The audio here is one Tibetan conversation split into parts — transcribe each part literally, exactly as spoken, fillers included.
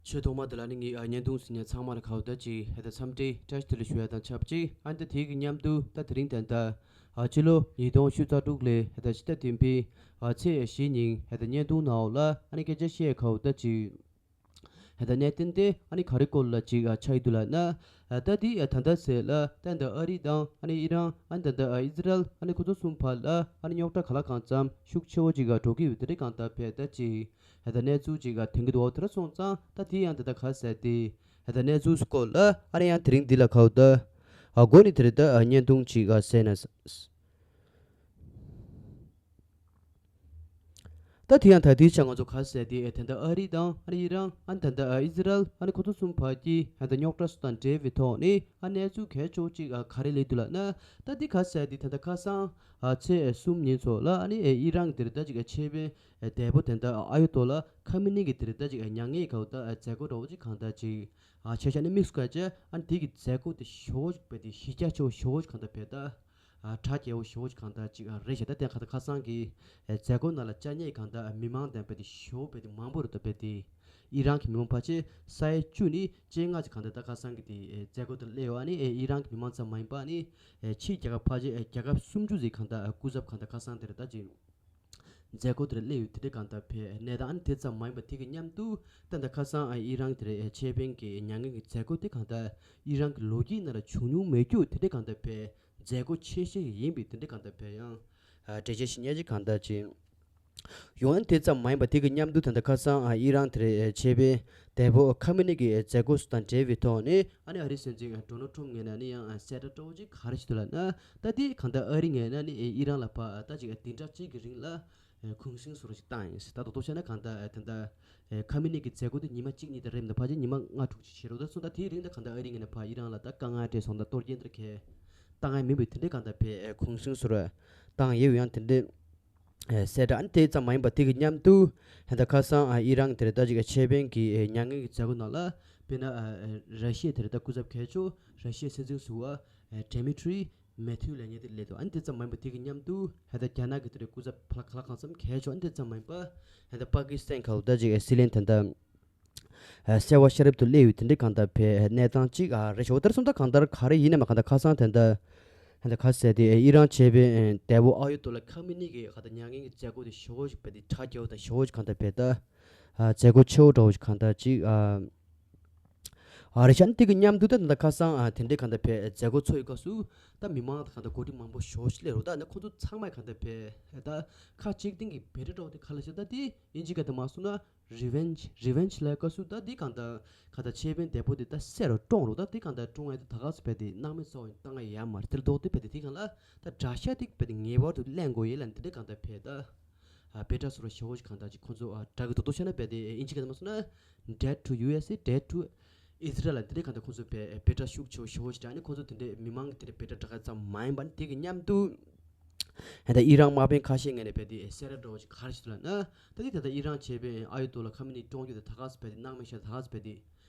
ཆོས་ཐོག་མ་དེ་ལ་ནི་ངས་ཨ་བརྙན་ཐུང་གཟིགས་མཁན་ཚང་མ་ལ་ཁ་བརྡ་ཅིག་ཧེ་ད་འཚམས་འདྲི་བཀྲ་ཤིས་བདེ་ལེགས་ཞུ་ཡ་དང་ཆབས་ཅིག་ཨ་ནི་ད་དེའི་གི་མཉམ་དུ་ད་དེ་རིང་ད་ལྟ་ཨ་ཕྱི་ལོ་ཉིས་སྟོང་ཉི་ཤུ་རྩ་དྲུག་ལོའི་ཧེ་ད་ཕྱི་ཟླ་བདུན་པའི་ཨ་ཚེས་བཞི་ཉིན་ཧེ་ད་བརྙན་ཐུང་ནང་ལ་ཨ་ནི་སྐད་ཆ་བཤད་ཁ་བརྡ་ཅིག་ཧེ་ད་གནད་དོན་དེ་ཨ་ནི་ག་རེ་སྐོར་ལ་ཅིག་ཨ་ཆགས་ཡི་འདུག་ལབ་ན། ཨ་ད་དེ་ཨ་ད་ལྟ་ཟེར་ལ་ད་ད་ཨ་རི་དང་ཨ་ནི་ཨི་རན་ཨ་ནི་ད་ད་ཨ་ཨི་ཟི་རལ་ཨ་ནི་ཁོ་ཚོ་གསུམ་བར་ལ་ཨ་ནི་རྙོག་དྲ་ག་ལ་གང་འཚམ་ཤུགས་ཆེ་བོ་ཅིག་ཨ་འགྲོ་གི་ཡོད་དེ་རེད། གང་ལྟར་བས་ད་ཅིག་ཧེ་ད་གནས་ཚུལ་ཅིག་ཨ་ཐོན་གི་འདུག་འོ་དེ་འདྲ་སོང་ཙང་ད་དེ་ཡང་ད་ད་ག་ཟེར་དེ་ཧེ་ད་གནས་ཚུལ་སྐོར་ལ་ཨ་ནི་ཡང་དེ་རིང་འདི་ལ་ཁ་བརྡ་ཨ་འགོ་ནས་དེ་རེད། ད་ཨ་བརྙན་ཐུང་ཅིག་ཨ་གཟིགས་ན། ད་དེ་ཡང་ད་དེའི་ཆ་ང་ཚོ་ག་ཟེར་དེ་ཨེ་ད་ལྟ་ཨ་རི་དང་ཨ་ནི་ཨི་རན་ཨ་ནི་ད་ལྟ་ཨ་ཨི་ཟི་རལ་ཨ་ནི་ཁོ་ཚོ་གསུམ་བར་གྱི་ཨ་ད་རྙོག་དྲ་སོགས་དང་འབྲེལ་བའི་ཐོག་ནས་ཨ་གནས་ཚུལ་གལ་ཆེ་བོ་ཅིག་ཨ་ག་རེ་སླེབས་འདུག་ལབ་ན། ད་དེ་ག་ཟེར་དེ་ད་ལྟ་ཁ་སང་ཨ་ཚེས་གསུམ་ཉིན་ཚོ་ལ་ཨ་ནི་ཨེ་ཨི་རན་གྱི་དེ་རེད་ད་ཅིག་ཨ་ཆེད་དཔོན་ཨེ་འདས་པོ་དེ་ད་ཨ་ཡོ་ཏོ་ལ་ཁ་མི་ནི་གི་དེ་རེད་ད་ཅིག་ཨ་མྱ་ངན་ག་བོ་ད་ཨ་མཛད་སྒོ་འདྲ་བོ་ཅིག་གང་ལྟར་ཅིག་ཨ་ཆེ་ཆ་ནི་དམིགས་སུ་བཀར་བྱས་ཨ་ནི་དེ་གི་མཛད་སྒོ་དེ་ཞེ་བོ་ཅིག་བས་དེ་གཞི་རྒྱ་ཆེ་བོ་ཞེ་བོ་ཅིག་གང་ལྟར་བས་ད། ཨ་གྲ་རྒྱས་པོ་ཞེ་བོ་ཅིག་གང་ལྟར་ཅིག་ཨ་རེད་ཤག་ད་དེ་ག་ད་ཁ་སང་གི་ཨེ་མཛད་སྒོ་ནང་ལ་བཅར་མཁན་གང་ལྟར་མི་མང་དང་བས་དེ་ཞེ་བོ་བས་དེ་མང་པོ་རེད་ད། བས་དེ་ཨི་རན་གྱི་མི་མང་ཕལ་ཆེར་ས་ཡ་བཅུ་ནས་བཅོ་ལྔ་ཅིག་གང་ལྟར་ད་ཁ་སང་གི་དེ་ཨེ་མཛད་སྒོ་དེ་སླེབས་ཡོད། ཨ་ནི་ཨེ་ཨི་རན་གྱི་མི་མང་ཙམ་མ་ཡིན་པ་ཨ་ནི་ཨེ་ཕྱིའི་རྒྱལ་ཁབ་ཕལ་ཆེར་ཨེ་རྒྱལ་ཁབ་སུམ་ཅུ་ཙམ་གང་ལྟར་ཨེ་སྐུ་ཚབ་གང་ལྟར་ཁ་སང་དེ་རེད་ད་ཅིག་མཛད་སྒོ་དེར་སླེབས་ཡོད་དེ་འདྲ་གང་ལྟར་བས་གནས་སྟངས་ཨ་ནི་དེ་ཙམ་མ་ཡིན་པ་དེ་གི་མཉམ་དུ་ད་ལྟ་ཁ་སང་ཨ་ཨི་རན་དེར་ཨེ་ཆེད་དཔོན་གྱི་མྱ་ངན་གྱི་མཛད་སྒོ་དེ་གང་ལྟར་ཨི་རན་གྱི་ལོ་རྒྱུས་ནང་ལ་བྱུང་མྱོང་མེད་རྒྱུ་དེ་འདྲ་གང་ལྟར་བས་མཛད་སྒོ་ཆེ་ཤོས་ཡིན་པའི་དེ་འདྲ་གང་ལྟར་བས་ཡང་ཨ་འགྲེལ་བཤད་ཞུ་མཁན་ཅིག་གང་ལྟར་ཅིག་ཡོང་། ཨ་ནི་དེ་ཙམ་མ་ཡིན་པ་དེ་གི་མཉམ་དུ་ད་ལྟ་ཁ་སང་ཨ་ཨི་རན་དེར་ཨེ་ཆེད་དཔོན་འདས་པོ་ཁ་མི་ནི་གི་ཨེ་མཛད་སྒོ་སོགས་དང་འབྲེལ་བའི་ཐོག་ནས་ཨ་ནི་ཨ་རིའི་སྲིད་འཛིན་ཨ་ཌོ་ནལ་ཊམ་ངོས་ནས་ཨ་ནི་ཡང་ཨ་གསལ་བསྒྲགས་སྤྲོ་བོ་ཅིག་ག་རེ་ཞིག་འདུག་ལབ་ན། ད་དེ་གང་ལྟར་ཨ་རི་ངོས་ནས་ནི་ཨེ་ཨི་རན་ལ་ཕར་ད་ཅིག་ཨ་བདུན་ཕྲག་གཅིག་གི་རིང་ལ་ཨེ་གུང་སེང་བཟོ་འདྲ་ཞིག་བཏང་ཡིན། ད་དོ་དོ་བྱས་ན་གང་ལྟར་ཨེ་ད་ལྟ་ཨེ་ཁ་མི་ནི་གི་མཛད་སྒོ་དེ་ཉི་མ་གཅིག་གཉིས་དེ་རེད་མི་འདུག་ཕལ་ཆེར་ཉི་མ་ལྔ་དྲུག་ཅིག་བྱས་རོགས་ད་སོང་། ད་དེའི་རིང་ད་གང་ལྟར་ཨ་རི་ངོས་ནས་ཕར་ཨི་རན་ལ་ད་དཀའ་ངལ་འཕྲད་སོང་། ད་གཏོར་སྐྱོན་དེར་གས་གཏང་ཡ་མིན་པའི་དེ་འདྲའི་གང་ལྟར་བས་ཨེ་གུང་སེང་བཟོ་འདྲ་བཏང་ཡོད་ཡང་དེ་འདྲའི་ཨེ་གསལ་བསྒྲགས། ཨ་ནི་དེ་ཙམ་མ་ཡིན་པ་དེ་གི་མཉམ་དུ་ད་ལྟ་ཁ་སང་ཨ་ཨི་རན་དེར་ད་ཅིག་ཨེ་ཆེད་དཔོན་གྱི་ཨེ་མྱ་ངན་གྱི་མཛད་སྒོ་ནང་ལ་དཔེར་ན་ཨ་ཨེ་ར་ཤི་ཡའི་དེར་ད་སྐུ་ཚབ་གལ་ཆེ་བོ་ར་ཤི་ཡའི་སྲིད་འཛིན་ཟུར་པ་ཨེ་ཌི་མི་ཊི་རི་མེ་ཐིའུ་ལབ་མཁན་དེ་སླེབས་འདུག་ཨ་ནི་དེ་ཙམ་མ་ཡིན་པ་དེ་གི་མཉམ་དུ་ད་ལྟ་རྒྱ་ནག་གི་དེར་སྐུ་ཚབ་ཕ་ལ་ག་ལ་གང་འཚམ་གལ་ཆེ་བོ། ཨ་ནི་དེ་ཙམ་མ་ཡིན་པ་ད་ལྟ་པ་ཀི་སི་ཐན་ག་བོ་ད་ཅིག་ཨེ་སྲིད་བློན་ད་ལྟ་ཨ་ཤེ་ཝ་ཤ་རིབ་ཏུ་སླེབས་ཡོད་དེ་འདྲའི་གང་ལྟར་བས་གནས་སྟངས་གཅིག་ཨ་རེད་ཤག་འོ་ད་སོང་ད་གང་ལྟར་ག་རེ་ཡིན་ནའི་མ་གང་ལྟར་ཁ་སང་དེ་འདྲ་ད་ལྟ་ག་ཟེར་དེ་ཨེ་ཨི་རན་ཆེད་དཔོན་ཨེ་འདས་པོ་ཨ་ཡོ་ཏོ་ལ་ཁ་མི་ནི་གི་ག་ད་མྱ་ངན་གྱི་མཛད་སྒོ་དེ་ཞེ་བོ་ཞིག་བས་དེ་གྲ་རྒྱས་པོ་དང་ཞེ་བོ་ཞིག་གང་ལྟར་བས་ད་ཨ་མཛད་སྒོ་ཆེ་བོ་འདྲ་བོ་ཞིག་གང་ལྟར་གཅིག་ཨ་ཨ་རེད་ཤག་ཨ་ནི་དེ་གི་མཉམ་དུ་ད་ད་ལྟ་ཁ་སང་ཨ་དེ་འདྲའི་གང་ལྟར་བས་མཛད་སྒོ་ཚོགས་ཡི་སྐབས་སུ་ད་མི་མང་ད་གང་ལྟར་འགོ་ཁྲིད་མང་པོ་ཞེ་བོ་ཞིག་སླེབས་རོགས་ད་ཨ་ནི་ཁོང་ཚོ་ཚང་མས་གང་ལྟར་བས་ད་ཁ་གཅིག་སྟེང་གི་བེད་སྤྲོད་འདྲ་བོ་དེ་ག་ལ་ཤག་ད་དེ་ཨིན་ཇི་སྐད་དུ་མ་སོང་ན། རི་ཝེན་ཇི། རི་ཝེན་ཇི་ལབ་སྐབས་སུ་ད་འདི་གང་ལྟར་གང་ལྟར་ཆེད་དཔོན་འདས་པོ་འདི་ད་བསད་རོགས་བཀྲོངས་རོགས་ད་འདི་གང་ལྟར་བཀྲོངས་ཡ་དེ་ད་ག་ཚོད་བས་དེ་སྣང་མེད་ཚོགས་ཡིན་བཏང་ཡ་ཡ་མ་རེད། དེ་ལ་ལྡོག་དེ་བས་དེ་དེ་གང་ལ་ད་དགྲ་ཤ་དེ་བས་དེ་ངེས་པར་དུ་ལེན་དགོས་ཡིན་ལ་འདི་འདྲ་གང་ལྟར་བས་ད་ཨ་བེ་ཏྲ་སོ་ར་ཞེ་བོ་ཞིག་གང་ལྟར་ཅིག་ཁོང་ཚོ་ཨ་དགྲ་གི་རྡོག་རྡོག་བཤད་ན་བས་དེ་ཨིན་ཇི་སྐད་དུ་མ་སོང་ན་dead to ཡུ་ཨེས་ཨེ, dead to Israel ལ་འདི་འདྲ་གང་ལྟར་ཁོང་ཚོ་བས་བེ་ཏྲ་ཤུགས་ཆེ་བོ་ཞེ་བོ་ཞིག་དྲངས་ནས་ཁོང་ཚོ་དེ་འདྲའི་མི་མང་གི་དེ་འདྲའི་བེ་ཏྲ་དྲག་ཡ་ཙམ་མ་ཡིན་པ་ནི་དེ་གི་མཉམ་དུ། ད་ལྟ་ཨི་རན་དམག་དཔོན་ཁ་ཤས་ངོས་ནས་བས་དེ་གསལ་བསྒྲགས་འདྲ་བོ་ཞིག་ག་རེ་ཞིག་འདུག་ལབ་ན། ད་ལྟ་ད་ལྟ་ཨི་རན་ཆེད་དཔོན་ཨ་ཡོ་ཏོ་ལ་ཁ་མི་ནི་བཀྲོངས་རྒྱུ་དེ་ད་ག་ཚོད་བས་དེ་སྣང་མེད་བཞག་ད་ག་ཚོད་བས་དེ་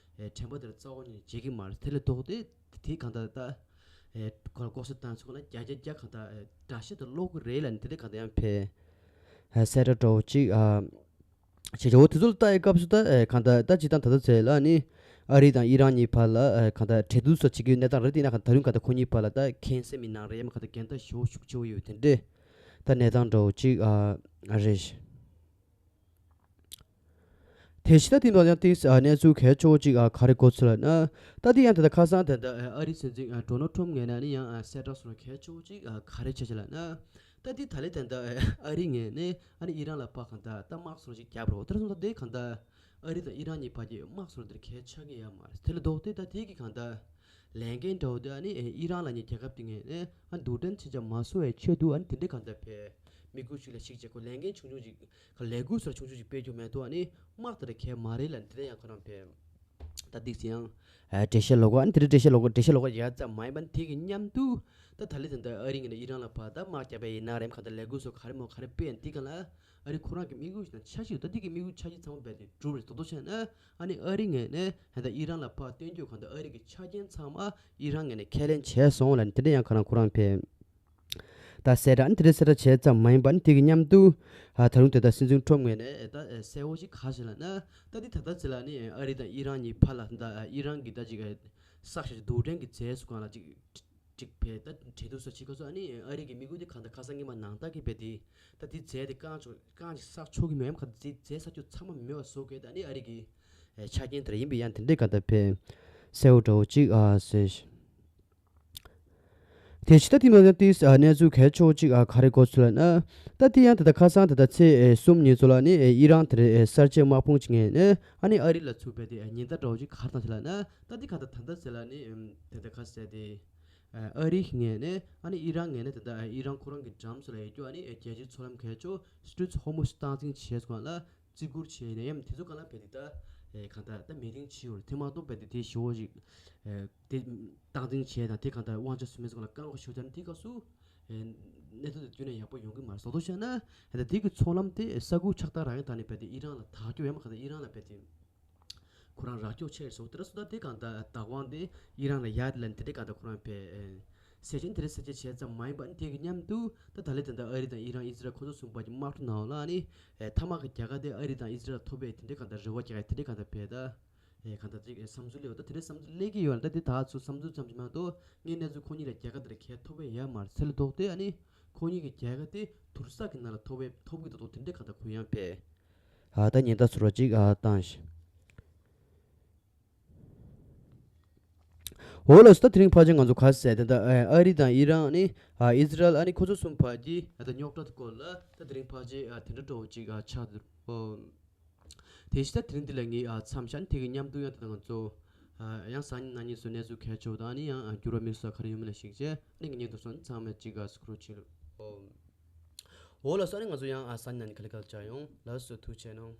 དྲན་པ་དེ་ལ་རྩ་བ་ཉིད་ནས་བརྗེད་ཀྱི་མ་རེད། དེ་ལས་ལྡོག་སྟེ་དེ་གང་ལྟར་ད་ཁོ་ལ་ལྐོག་ཟ་བཏང་ཚུལ་ཁོ་ན་བརྒྱ་ཆ་བརྒྱ་གང་ལྟར་དགྲ་ཤ་དེ་སློག་གི་རེད་ལབ་ནས་དེ་འདྲ་གང་ལྟར་ཡང་བས་གསལ་བསྒྲགས་འདྲ་བོ་ཅིག་བྱས་བྱས། འོ་དེ་ཚོ་ལ་ལྟ་ཡི་སྐབས་སུ་ད་ཨེ་གང་ལྟར་ད་སྤྱིར་བཏང་ད་ལྟ་ཚེ་ལ་ནི་ཨ་རི་དང་ཨི་རན་གཉིས་བར་ལ་ཨེ་གང་ལྟར་གྲོས་བསྡུར་སོགས་བྱེད་ཀྱི་ཡོད་གནས་སྟངས་རེད། དེ་ན་གང་ད་རུང་གང་ལྟར་ཁོ་གཉིས་བར་ལ་ད་ཁེངས་སེམས་མི་ནང་རེད་ཡ་མ་གང་ལྟར་འགལ་ཟླ་ཞེ་བོ་ཤུགས་ཆེ་བོ་ཡོད་དེ་འདྲས་ད་གནས་སྟངས་འདྲ་བོ་ཅིག་ཨ་རེད། དེ་ཕྱི་ད་དེ་འདྲ་ཡང་ཏིས་ཨ་གནས་ཚུལ་གལ་ཆེ་བོ་ཅིག་ཨ་ག་རེ་གོ་ཚུལ་ལ་ན། ད་དེ་ཡང་ད་ལྟ་ཁ་སང་ད་ལྟ་ཨ་རི་སྲིད་འཛིན་ཨ་ཌོ་ནལ་ཊམ་ངོས་ནས་ནི་ཡང་ཨ་གསལ་བསྒྲགས་སོང་གལ་ཆེ་བོ་ཅིག་ཨ་ག་རེ་བྱས་ཅི་ལབ་ན། ད་དེ་ད་ལེ་ད་ལྟ་ཨ་རི་ངོས་ནས་ཨ་ནི་ཨི་རན་ལ་ཕར་གང་ལྟར་ད་དམག་སོགས་ཅིག་བརྒྱབ་རོགས། དེར་སོང་ད་དེ་གང་ལྟར་ཨ་རི་དང་ཨི་རན་གཉིས་བར་གྱི་དམག་སོགས་དེར་གལ་ཆགས་ཀྱི་ཡོད་མ་རེད། དེ་ལ་ལྡོག་སྟེ་ད་དེ་གི་གང་ལྟར་ལས་འགན་འདྲ་བོ་དེ་ཨ་ནི་ཨི་རན་ལབ་མཁན་རྒྱལ་ཁབ་དེ་ངོས་ནས་ཨ་འདུ་འགྲན་ཆེ་ཆ་མ་བཟོ་བའི་ཆེད་དུ་ཨ་ནི་དེ་འདྲའི་གང་ལྟར་བས་མི་དགོས་ཤིག་ལ་ཞིག་བྱེད་དགོས། ལས་འགན་ཆུང་ཆུང་ཅིག་ག་ལས་འགུལ་སོགས་ཆུང་ཆུང་ཅིག་སྤེལ་རྒྱུ་མེད་དོ། ཨ་ནི་དམག་དེ་ལ་གལ་མ་རེད་ལབ་ནས་དེ་འདྲ་ཡང་ཁོ་རང་བས། ད་ཏིག་ཙམ་ཡང་ཨ་འགྲེལ་བཤད་ལོག་ག་ཨ་ནི་དེ་འདྲ་འགྲེལ་བཤད་ལོག་ག་འགྲེལ་བཤད་ལོག་ག་ཡ་ཙམ་མ་ཡིན་པ་ནི་དེ་གི་མཉམ་དུ་ད་ད་ལེ་ད་ལྟ་ཨ་རི་ངོས་ནས་ཨི་རན་ལ་ཕར་ད་དམག་རྒྱག་པའི་ཡིན་ན་རེམ་གང་ལྟར་ལས་འགུལ་སོགས་ག་རེ་མོ་ག་རེ་སྤེལ་ཡིན་དེ་ག་ལ་ཨ་རི་ཁོ་རང་གི་དམིགས་ཡུལ་ཞིག་དང་འཆར་གཞི་ཡོད། ད་དེ་གི་དམིགས་ཡུལ་འཆར་གཞི་ཚང་མ་རྦད་དེ་གྲུབ་རེད། དོ་དོ་བྱས་ན་ཨ་ནི་ཨ་རི་ངོས་ནས་ད་ལྟ་ཨི་རན་ལ་ཕར་སྟོན་རྒྱུ་གང་ལྟར་ཨ་རི་གི་ཆ་རྐྱེན་ཚང་མ་ཨི་རན་ངོས་ནས་ཁས་ལེན་བྱས་སོང་ལབ་ནས་དེ་འདྲ་ཡང་ཁོ་རང་ཁོ་རང་བས། ད་གསལ་བསྒྲགས་ནི་དེ་རིང་གསལ་བསྒྲགས་བྱས་ཙམ་མ་ཡིན་པ་ནི་དེ་གི་མཉམ་དུ་ཨ་ད་རུང་དེ་ལྟར་སྲིད་འཛིན་ཁྲོམ་ངོས་ནས་ད་གསལ་བོ་ཞིག་ག་རེ་ལབ་ན། ད་འདི་ད་ལྟ་ཚེ་ལ་ནི་ཨ་རི་དང་ཨི་རན་གཉིས་བར་ལ་ད་ཨི་རན་གྱི་ད་ཅིག་ཨ་བསགས་ཤིང་རྡུལ་ཕྲན་གྱི་རྫས་སུ་གང་ལ་ཅིག་ཅིག་བས་ད་འབྲེལ་གཏུག་ས་ཅིག་ག་ཚོད་ཨ་ནི་ཨ་རི་གི་དམིགས་ཡུལ་དེ་གང་ལྟར་ཁ་སང་ཉི་མ་ནང་ལྟར་གྱི་བས་དེ་ད་དེ་རྫས་དེ་རྐང་ཅོག་རྐང་ཅིག་བསགས་ཆོག་གི་མེད་ཡམ་ག་དེ་རྫས་བསགས་རྒྱུ་ཚང་མ་མེད་པ་བཟོ་དགོས་ད་ཨ་ནི་ཨ་རི་གི་ཆ་རྐྱེན་དེ་ར་ཡིན་པའི་ཡང་དེ་འདྲའི་གང་ལྟར་བས་གསལ་བོ་འདྲ་བོ་ཅིག་ཨ་ཟེར། དེ་ཕྱི་ད་དེ་མ་ཟད་དེ་གནས་ཚུལ་གལ་ཆེ་བོ་ཅིག་ག་རེ་གོ་ཚུལ་ལ་ན། ད་དེ་ཡང་དེ་ད་ཁ་སང་དེ་ད་ཚེས་གསུམ་ཉིན་ཚོ་ལ་ནི་ཨི་རན་དེ་རེད་གསར་བརྗེ་དམག་དཔུང་ཅིག་ངེས་ནས་ཨ་ནི་ཨ་རི་ལ་ཚུད་པའི་དེ་ཉེན་བརྡ་འདྲ་བོ་ཅིག་ག་རེ་བཏང་ཞིག་ལ་ན། ད་དེ་ག་ད་ད་ད་ཚེ་ལ་ནི་དེ་ད་ཁ་སང་དེ་ཨ་རི་ངེས་ནས་ཨ་ནི་ཨི་རན་ངེས་ནས་དེ་ད་ཨི་རན་ཁོ་རང་གི་འགྲམ་ཚོ་ལ་ཡོད་རྒྱུ་ཨ་ནི་རྒྱལ་སྤྱིའི་མཚོ་ལམ་གལ་ཆེ་བོ་སི་ཊི་རེཊ་ཧོར་མུ་ཛི་སྟངས་འཛིན་བྱས་སོང་ལ། བརྩི་བཀུར་བྱས་ནས་ཡང་དེ་ཚོ་ག་ལ་བས་དེ་ད་ཨེ་གང་ལྟར་ད་མི་ཏིང་བྱས་ཡོད་རེད། དེ་མ་གཏོགས་བས་དེ་དེ་ཞི་བོ་ཞིག་ཨེ་དེ་སྟངས་འཛིན་བྱས་དང་དེ་གང་ལྟར་དབང་ཆ་ཟིན་མེད་ཚོ་ག་ལ་བཀག་འགོག་ཞུ་ཚར་ནས་དེ་སྐབས་སུ་ཨེ་གནས་ཚུལ་དེ་བརྒྱུད་ནས་ཡག་པོ་ཡོང་གི་མ་རེད། བཟོ་ལྟ་བཤད་ན་ཨེ་ད་དེ་གི་མཚོ་ལམ་དེ་ས་ཁུག་ཆགས་སྟངས་རང་ཡང་ད་ནི་བས་དེ་ཨི་རན་ལ་བདག་སྐྱོང་ཡང་མ་གང་ལྟར་ཨི་རན་ལ་བས་དེ་ཁོ་རང་རག་སྐྱོག་ཆེ་རེད་བཟོ་དེ་ར་སུ་ད་དེ་གང་ལྟར་བདག་དབང་དེ་ཨི་རན་ལ་ཡར་ལ་དེ་འདྲའི་གང་ལྟར་ཁོ་རང་བས་ཨེ། སེ་ཆེན་དེ་རིང་ས་ཆ་བྱས་ཙམ་མ་ཡིན་པ་ནི་དེ་གི་མཉམ་དུ་ད་ད་ལེ་དེ་འདྲ་ཨ་རི་དང་ཨི་རན་ཨི་ཛི་རལ་ཁོ་ཚོ་གསུམ་པ་གྱི་དམག་འཁྲུག་ནང་ལ་ནི་ཨེ་མཐའ་མ་གི་རྒྱལ་ཁ་དེ་ཨ་རི་དང་ཨི་ཛི་རལ་ཐོབ་པའི་དེ་འདྲའི་གང་ལྟར་རེ་བ་རྒྱག་ཡ་དེ་འདྲའི་གང་ལྟར་བས་ད་ཨེ་གང་ལྟར་ཅིག་ཨེ་བསམ་ཚུལ་སླེབས་ཡོད། ད་དེ་འདྲའི་བསམ་ཚུལ་སླེབས་ཀྱི་ཡོད་ལ་ད་དེ་ད་ཚོ་བསམ་ཚུལ་ཙམ་ཞིག་མ་གཏོགས་ངས་གནས་ཚུལ་ཁོ་གཉིས་ལ་རྒྱལ་ཁ་དེ་འདྲ་གས་ཐོབ་པའི་ཡ་མ་རེད་ཚེ་ལ་ལྡོག་སྟེ་ཨ་ནི་ཁོ་གཉིས་ཀྱི་རྒྱལ་ཁ་དེ་དུར་ས་གི་ནང་ལ་ཐོབ་པའི་ཐོབ་ཀྱི་ད་དོ་དེ་འདྲའི་གང་ལྟར་གུ་ཡངས་བས་ཨ་ད་ཉེན་བརྡ་ཚོར་བ་ཅིག་ཨ་བཏང་ཞིང་། འོ་ལགས་སོ། ད་དེ་རིང་ཕལ་ཆེར་ང་ཚོ་ག་རེ་ཟེར་དེ་ད་ཨ་རི་དང་ཨི་རན་ནི་ཨ་ཨི་ཛི་རལ་ཨ་ནི་ཁོ་ཚོ་གསུམ་བར་གྱི་ཨ་ད་རྙོག་དྲ་དེ་སྐོར་ལ་ད་དེ་རིང་ཕལ་ཆེར་ཨ་དེ་འདྲ་འདྲ་བོ་ཅིག་ཨ་ཆགས་འདུག་ཨོ། དེ་བཞིན་ད་དེ་རིང་འདི་ལ་ངས་ཨ་མཚམས་བཞག་ནས་དེ་གི་མཉམ་དུ་ཡང་ད་ང་ཚོ་ཨ་ཡང་གཟའ་ཉི་མ་གནངས་ཉིན་སུ་གནས་ཚུལ་གལ་ཆེ་བོ་དང་ཨ་ནི་ཡང་ཨ་འགྱུར་བ་དམིགས་བསལ་ག་རེ་ཡོད་མེད་ལ་གཞིགས་བྱས་ཨ་ནི་ངས་ཉིན་དུ་སོང་ཚང་མས་ཅིག་ཨ་གཟིགས་རོགས་བྱེད་ལ་ཨོ། འོ་ལགས་སོ། ཨ་ནི་ང་ཚོ་ཡང་ཨ་གཟའ་ཉི་མ་ནས་ག་ལེ་ག་ལེ་བཅར་ཡོང་ལགས་སོ། ཐུགས་རྗེ་གནང་།